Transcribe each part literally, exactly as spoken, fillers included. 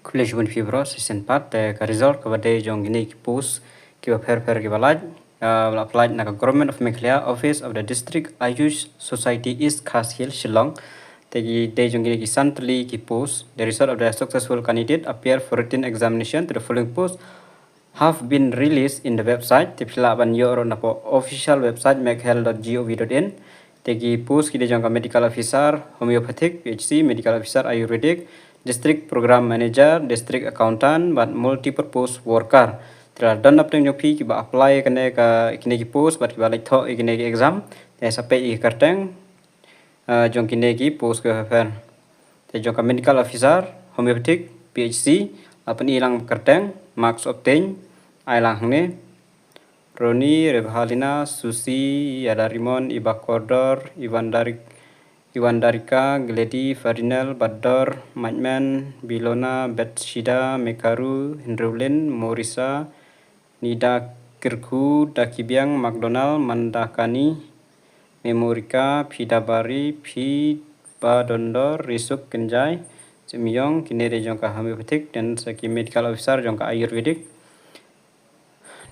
Khublei shibun phi bro, shisien pat te ka result kaba dei jong kine ki post kiba pher pher kiba lait, ah, ba la pynlait na ka Government of Meghalaya, Office of the District Ayush Society, East Khasi Hills, Shillong. Te ki dei jong kine ki san tylli ki post. The result of the successful candidate appear for written examination to the following post have been released in the website. Te phi lah ban ïoh ruh na poh official website meghel dot gov dot in. Te ki post ki dei jong ka medical officer homeopathic, P H C, medical officer ayurvedic, district program manager, district accountant bad multipurpose worker. Te la don napdeng jong phi kiba apply kane ka, kine ki post bad kiba leit thoh ïa kine ki exam. Te sa peit ïa ki kyrteng, ah, jong kine ki post kiba pher. Te jong ka medical officer homeopathic, P H C, la pyni lang kyrteng, marks obtained ai lang hangne. Roni, Rebhalina, Susi, Yadarimon, Ibakordor, Iwandarik, Iwandarika, Glady, Ferdinand, Bador, Maitman, Bilona, Betshida, Mekaru, Hindrewlin, Morisa, Nida, Kirku, Dakibiang, McDonald, Mandakani, Memorika, Phidabari, Phidbadondor, Risuk, Kenjai, Semiong, kine dei jong ka homeopathic, then sa ki medical officer jong ka ayurvedic.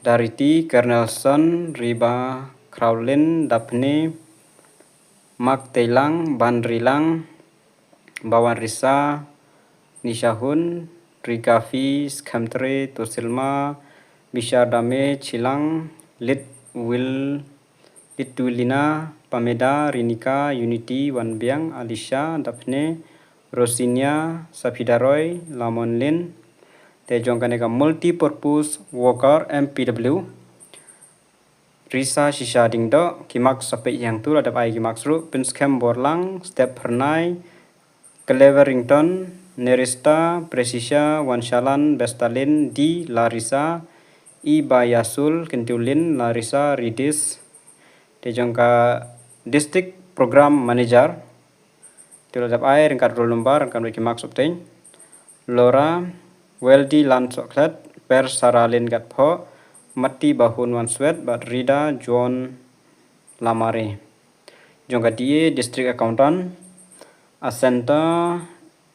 Dariti, Kernelson, Riba, Kraulin, Daphne, Mak Teilang, Ban Rilang, Bawan Risa, Nisha Hun, Rigafi, Skhemtre, Tosilma, Bisha Dame, Chilang, Lit Will, Litwilina, Pameda, Rinika, Unity, Wanbiang, Alisha, Daphne, Rosinia, Saphidaroi, Lamonlin. Te jong kane ka multi-purpose worker, M P W. Risa Shisha Dingdok, ki marks sa peit hangtu, la dep ai ki marks ruh, Pynskhem Borlang, Step Hernai, Cleverington, Nerista, Presisia, Wanshalan, Bestalin, D Larisa, Iba Yasul, Kentulin, Larisa, Ridis. Te jong ka District Program Manager, te la dep ai ryngkat roll number, ryngkat bad ki marks obtained. Lora, Weldy Lan Soklet, Per Saralin Gatpho, Mati Bahun Wanswet, bad Rida John Lamare. Jong ka D A, District Accountant, Asenta,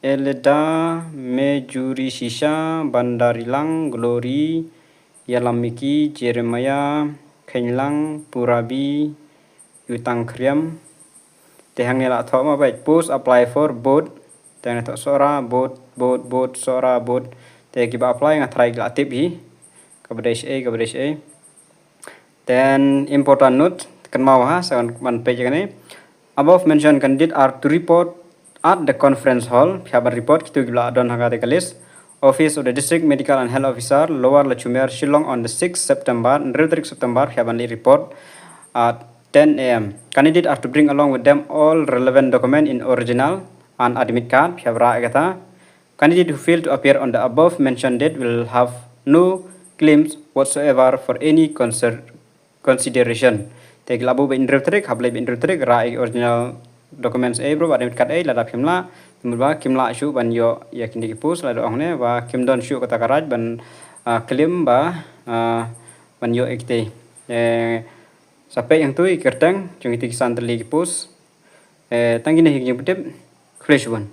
Eleda, Mejuri Shisha, Bandarilang, Glory, Yalamiki, Jeremiah, Khenlang, Purabi, Yutang Kriam. Te hangne la thoh ma bad post apply for both. Te hangne thoh Sohra, both, both, both, Sohra, both. Te kiba apply nga tharai ki la tip hi. Kaba dei shaei, kaba dei shaei. Then important note, kynmaw ha, sa ban peit kane. Above mentioned candidate are to report at the conference hall. Phi hap ban report, kitu kiba la don ha kata ka list. Office of the District Medical and Health Officer, Lower Lachumiere, Shillong on the sixth September, hynriew tarik September, phi hap ban leit report at ten A M. Candidate are to bring along with them all relevant document in original and admit card, phi hap rah ïa kata. Candidate who fail to appear on the above mentioned date will have no claims whatsoever for any conser-, consideration. Te ki la buh ba hynriew tarik, hap leit ba hynriew tarik, rah ïa ki original documents eh bro, bad admit card eh, lada phim lah, te mut ba kim lah shuh ban ïoh ïa kine ki post, lada ong ne ba kim don shuh kata ka right ban, ah, claim ba, ah, ban ïoh ïa kite. Eh, sa peit hangtu ïa ki kyrteng jong kite ki san tylli ki post. Eh, tang kine hi ki jingpyntip. Khublei shibun.